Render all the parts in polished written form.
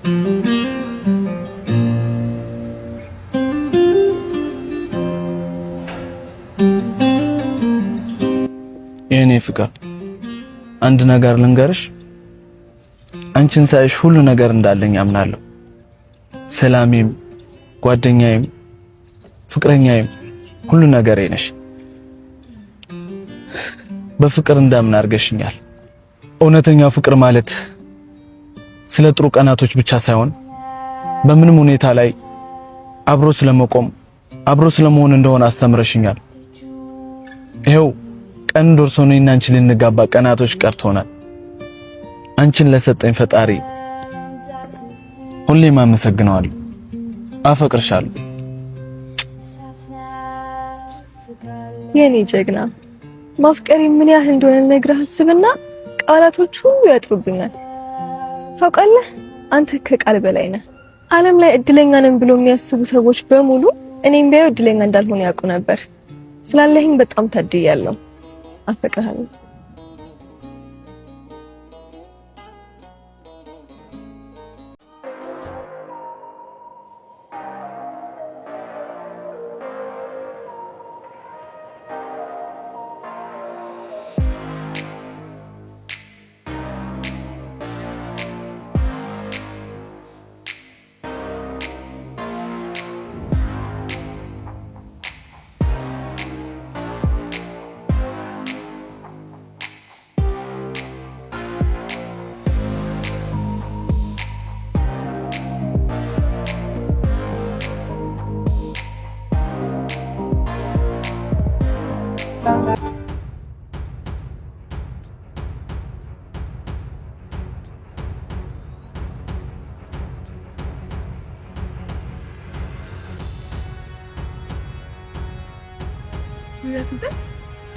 የኔ ፍቅር፣ አንድ ነገር ልንገርሽ። አንቺን ሳይሽ ሁሉ ነገር እንዳለኝ አምናለሁ። ሰላሜም፣ ጓደኛዬም፣ ፍቅረኛዬም ሁሉ ነገሬ ነሽ። በፍቅር እንዳምን አድርገሽኛል። እውነተኛው ፍቅር ማለት ስለ ጥሩ ቀናቶች ብቻ ሳይሆን በምንም ሁኔታ ላይ አብሮ ስለመቆም፣ አብሮ ስለመሆን እንደሆነ አስተምረሽኛል። ይኸው ቀን ደርሶ እኔና አንቺ ልንጋባ ቀናቶች ቀርቶናል። አንቺን ለሰጠኝ ፈጣሪ ሁሌም አመሰግነዋለሁ። አፈቅርሻለሁ። የኔ ጀግና፣ ማፍቀሬ ምን ያህል እንደሆነ ልነግርህ አስብና ቃላቶች ሁሉ ያጥሩብኛል። ታውቃለህ፣ አንተ ከቃል በላይ ነህ። ዓለም ላይ እድለኛ ነን ብሎ የሚያስቡ ሰዎች በሙሉ እኔም ቢያዩ እድለኛ እንዳልሆነ ያውቁ ነበር። ስላለህኝ በጣም ታድያለሁ። አፈቅርሃለሁ።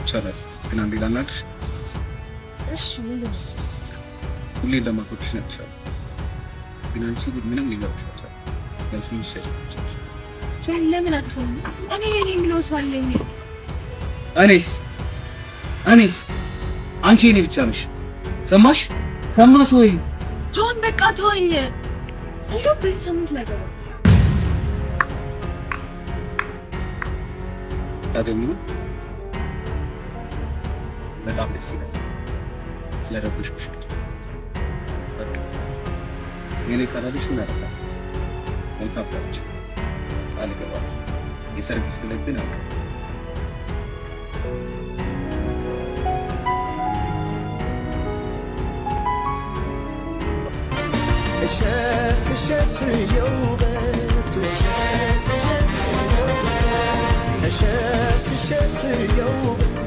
ይቻላል፣ ግን አንዴ ላናግርሽ። እሺ። ምንድን ነው? ሁሌ እንደማፈቅርሽ እነግርሻለሁ፣ ግን አንቺ ምንም ሊገባሽ አልቻለም። ለስምሽ ሰጭ ለምን አትሆንም? እኔ የኔ የሚለው ሰው አለኝ። እኔስ አንቺ የኔ ብቻ ነሽ። ሰማሽ? ሰማሽ ወይ? ተወኝ፣ በቃ ተወኝ። እንደውም በዚህ ሳምንት ላገባ ታገኙ ነው። በጣም ደስ ይላል። ስለረበሽኩሽ በቃ የኔ ቃላቶች ምን አደርጋለሁ? መልካም ጋብቻ። ቃል እገባለሁ። የሰርግሽ ዕለት ግን አልቀርም። እሸት እሸት የውበት፣ እሸት እሸት የውበት፣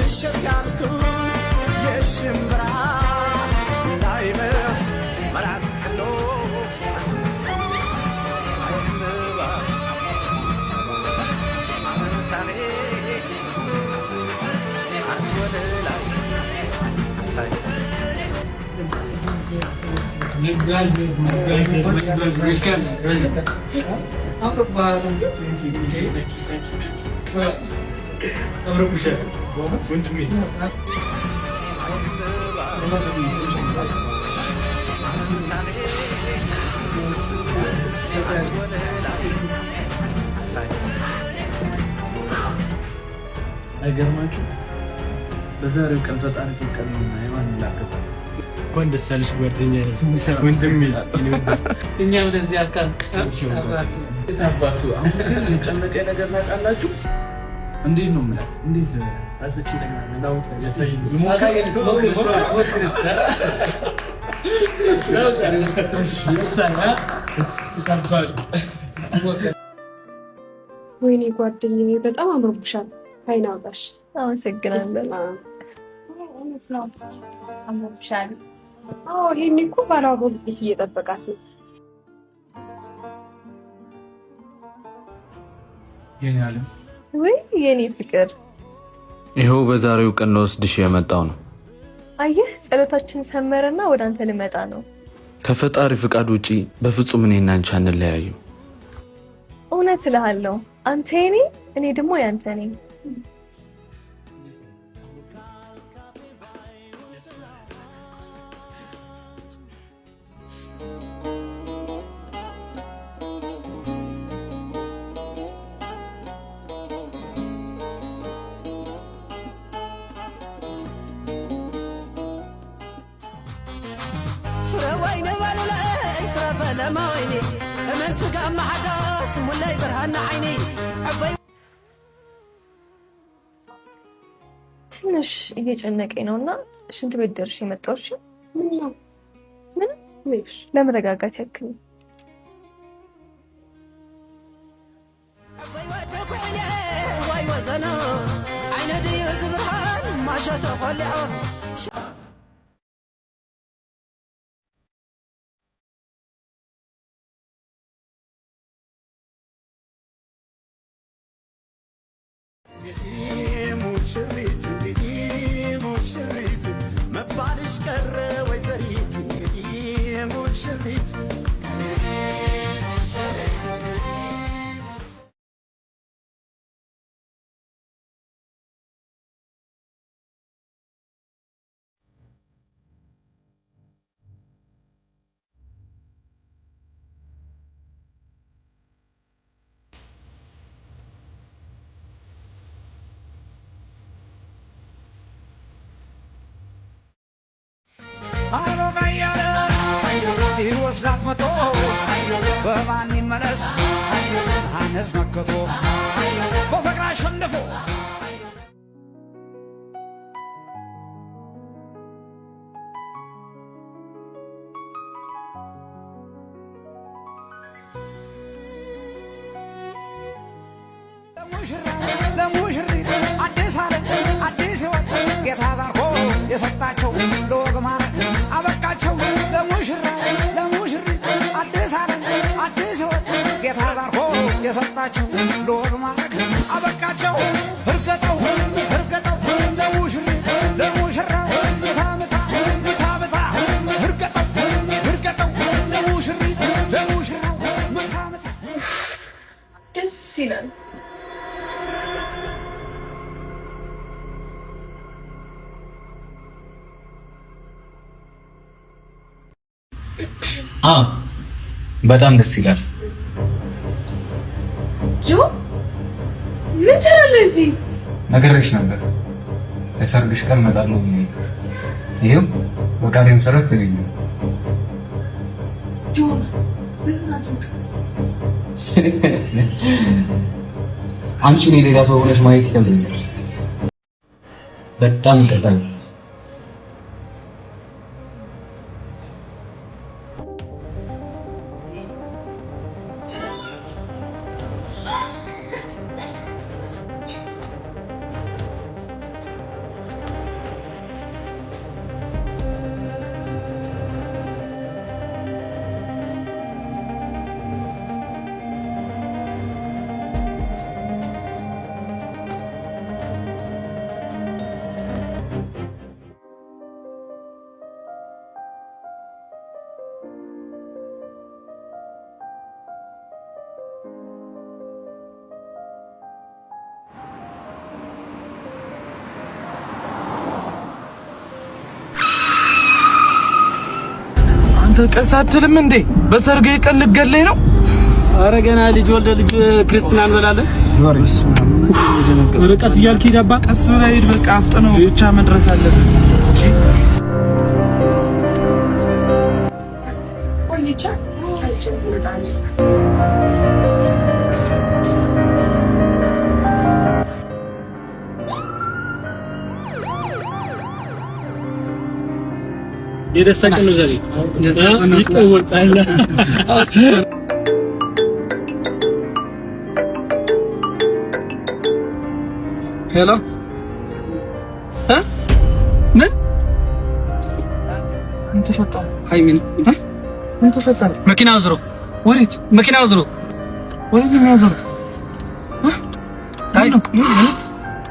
እሸት ያልኩት የሽምብራ ላይ መራት ሎ አይገርማችሁ? በዛሬው ቀን ፈጣሪ ፈቀደውና የማንን ላገባ። እንኳን ደስ ያለሽ ጓደኛዬ፣ ወንድሜ። እኛም ለዚህ አካል አባቱ አሁን ግን የጨነቀኝ ነገር ታውቃላችሁ? እንዴት ነው የምላት? እንዴት ወይኔ ጓደኛዬ፣ በጣም አምሮብሻል። አይን አውጣሽ። አመሰግናለሁ። እውነት ነው፣ አምሮብሻል። አዎ፣ ይሄኔ እኮ ባሏ በጉጉት እየጠበቃት ነው። የኔ ዓለም፣ ወይ የኔ ፍቅር፣ ይኸው በዛሬው ቀን ልወስድሽ የመጣው ነው። አየህ፣ ጸሎታችን ሰመረና ወደ አንተ ልመጣ ነው። ከፈጣሪ ፍቃድ ውጪ በፍጹም እኔና አንቺ አንለያዩም። እውነት እልሃለሁ፣ አንተ የኔ፣ እኔ ደግሞ ያንተ ነኝ። ወይኒ በሉለይ ፍረ ፈለማ ወይኒ እመን ስጋ ማሓዳስ ሙለይ ብርሃና ዓይኒ ዕበይ። ትንሽ እየጨነቀኝ ነውና ሽንት ቤት ደርሼ መጣሁ። እሺ? ምን ነው? ምንም፣ ለመረጋጋት ያክል ነው። ዕበይ ወዲ ኩዕነ ዋይ ወዘኖ ዓይነ ድዩ ዝብርሃን ማሸ ተቆሊዖ። ሙሽሪት ሙሽሪት መባልሽ ቀረ ወይዘሪት ሙሽሪት። ይወስዳት መጦ በማን ይመለስ ሐነስ መከቶ በፍቅር አሸንፎ። ለሙሽሪት አዲስ ዓለም አዲስ ሕይወት ጌታ ባርኮ የሰጣቸው ለወግ ማዕረግ አበቃቸው። ለሙሽራ ለሙሽሪት አዲስ ዓለም አዲስ ሕይወት ጌታ ባርኮ የሰጣቸው ለወግ ማዕረግ አበቃቸው። እርገጠው እርገጠው ለሙሽሪት ለሙሽራው ምታ ምታ ምታ ምታ እርገጠው እርገጠው ለሙሽሪት ለሙሽራው ምታ ምታ። ደስ ይላል። አ በጣም ደስ ይላል። ጆ፣ ምን ትሰራለህ እዚህ? ነግሬሽ ነበር፣ የሰርግሽ ቀን እመጣለሁ ብዬ። ይኸው በቃሌ መሰረት ተገኘሁ። ጆን፣ በእናትህ። አንቺን የሌላ ሰው ሆነሽ ማየት ይከብደኛል። በጣም ይቅርታ። አንተ ቀስ አትልም እንዴ? በሰርጌ ቀን ልገለኝ ነው? አረ ገና ልጅ ወልደ ልጅ ክርስትና እንበላለን። ኧረ ቀስ እያልክ ሂድ አባ። ቀስ ብለህ ሂድ። በቃ አፍጥነው ብቻ መድረስ አለብን። ቆይቻ ትመጣለች። የደስታ ቀን ነው ዛሬ። ይቀወጣል። Hello፣ እ ምን ምን ተፈጠረ? ሃይሚን። ምን ተፈጠረ? መኪና አዙሮ። ወዴት? መኪና አዙሮ። ወዴት ነው የሚያዞረው? አይ ምን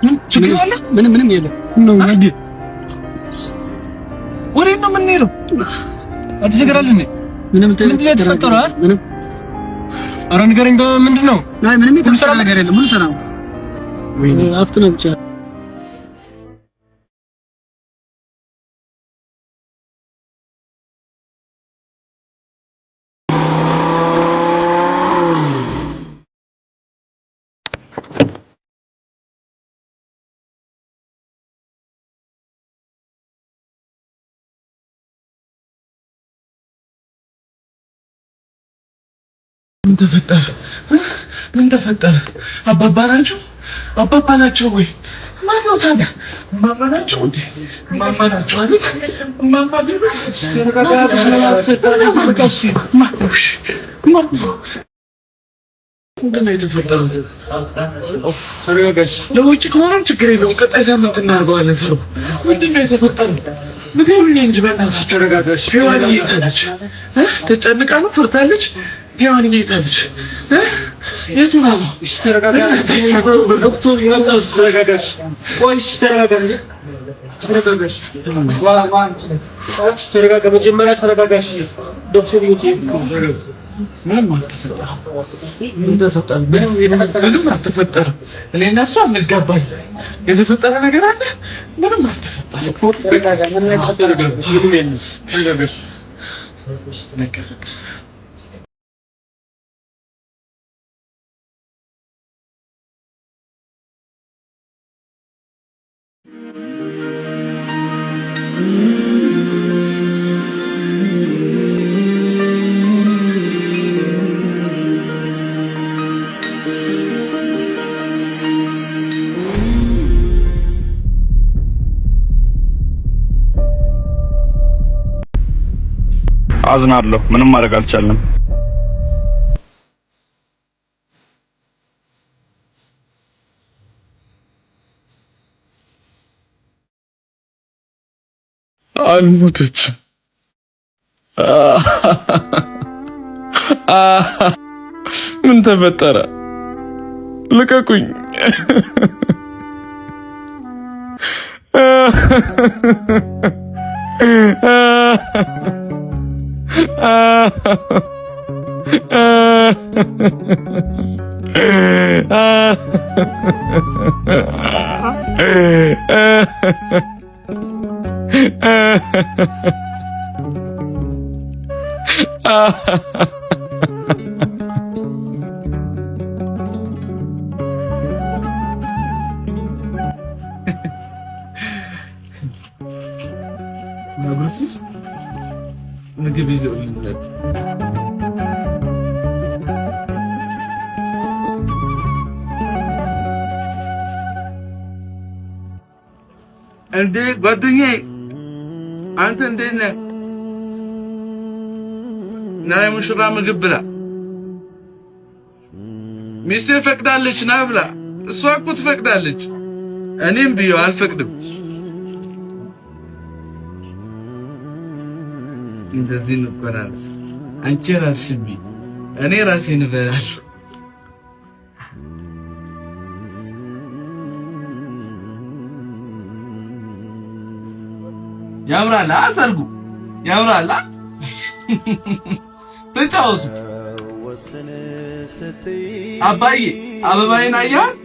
ምን ችግር አለ? ምንም ምንም የለም። ነው እንዴ? ወዴት ነው የምንሄደው? አዲስ ነገር አለ እንዴ? ምንም። ምንድን ነው የተፈጠረው? ምንም። ኧረ ንገረኝ፣ ምንድን ነው? አይ ምንም የተፈጠረ ነገር የለም። ሁሉ ሰላም። አፍጥነው ብቻ። ምን ተፈጠረ? ምን ተፈጠረ? አባባ ናቸው? አባባ ናቸው ወይ? ማነው ታዲያ? እማማ ናቸው እንዴ? እማማ ናቸው አይደል? እማማ ምንድን ነው የተፈጠረው? ለውጭ ከሆነም ችግር የለውም። ቀጣይ ሳምንት እናደርገዋለን ሰርጉ። ምንድን ነው የተፈጠረው? ንገሩኝ እንጂ በእናትሽ። ተረጋጋሽ። ሔዋን የት አለች? ተጨንቃ ነው? ፈርታለች? ሔዋን የት አለች? የቱ ነው? ተረጋጋ። መጀመሪያ ተረጋጋሽ። ዶክተር ምንም አልተፈጠረም። ምን ተፈጠረ? ምንም አልተፈጠረም። እኔ እና እሷ እንጋባለን። የተፈጠረ ነገር አለ? ምንም አልተፈጠረም። አዝናለሁ። ምንም ማድረግ አልቻልንም። አልሞተችም። ምን ተፈጠረ? ልቀቁኝ! ምግብ ይዘውልኝ መጡ። እንዴ ጓደኛዬ፣ አንተ እንዴት ነህ? ና የሙሽራ ምግብ ብላ። ሚስቴ ፈቅዳለች፣ ና ብላ። እሷ እኮ ትፈቅዳለች። እኔም ብየው አልፈቅድም። እንደዚህ እንቆራረስ። አንቺ ራስሽን ብይ፣ እኔ ራሴን እበላለሁ። ያምራል ሰርጉ ያምራል። ተጫወቱ። አባዬ አበባዬን አየሃት?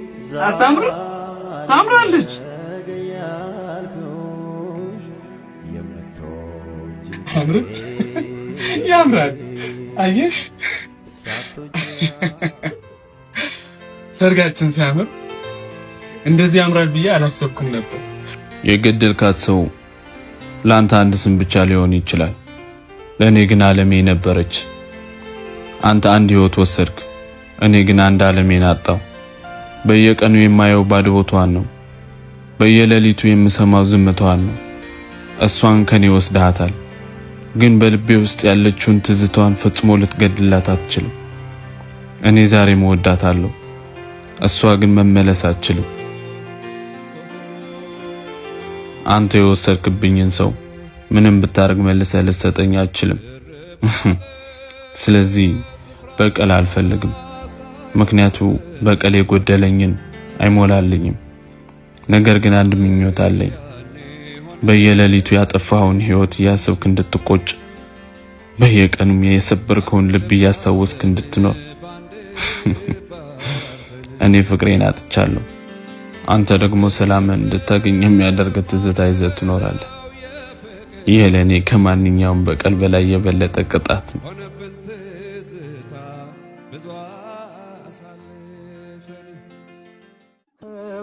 አታምርም? ታምራለች። ያምራል። አየሽ ሰርጋችን ሲያምር እንደዚህ ያምራል ብዬ አላሰብኩም ነበር። የገደልካት ሰው ለአንተ አንድ ስም ብቻ ሊሆን ይችላል፣ ለእኔ ግን ዓለሜ ነበረች። አንተ አንድ ህይወት ወሰድክ፣ እኔ ግን አንድ ዓለሜን አጣው። በየቀኑ የማየው ባዶ ቦታዋን ነው። በየሌሊቱ የምሰማው ዝምታዋን ነው። እሷን ከኔ ወስደሃታል፣ ግን በልቤ ውስጥ ያለችውን ትዝታዋን ፈጽሞ ልትገድላት አትችልም። እኔ ዛሬ እወዳታለሁ፣ እሷ ግን መመለስ አትችልም። አንተ የወሰድክብኝን ሰው ምንም ብታደርግ መልሰህ ልትሰጠኝ አትችልም። ስለዚህ በቀል አልፈልግም። ምክንያቱ በቀል የጎደለኝን አይሞላልኝም። ነገር ግን አንድ ምኞት አለኝ። በየሌሊቱ ያጠፋኸውን ህይወት እያሰብክ እንድትቆጭ፣ በየቀኑም የሰበርከውን ልብ እያስታወስክ እንድትኖር። እኔ ፍቅሬን አጥቻለሁ። አንተ ደግሞ ሰላምን እንድታገኝ የሚያደርግ ትዝታ ይዘህ ትኖራለህ። ይህ ለእኔ ከማንኛውም በቀል በላይ የበለጠ ቅጣት ነው።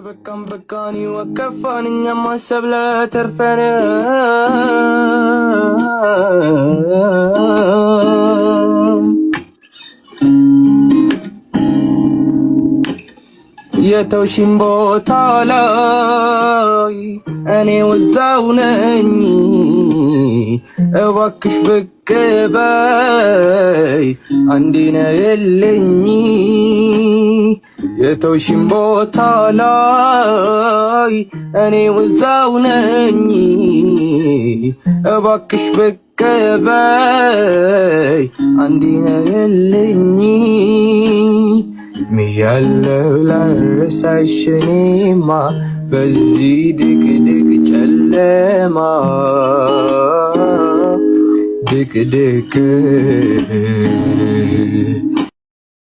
በቃም በቃን ወከፋን እኛም ማሰብ ለተርፈን የተውሽኝ ቦታ ላይ እኔው እዛው ነኝ። እባክሽ ብቅ በይ አንዴ ነይልኝ። የተውሽኝ ቦታ ላይ እኔው እዛው ነኝ። እባክሽ ብቅ በይ አንዴ ነይልኝ። ምያለው ላረሳሽ እኔማ በዚህ ድቅድቅ ጨለማ ድቅድቅ።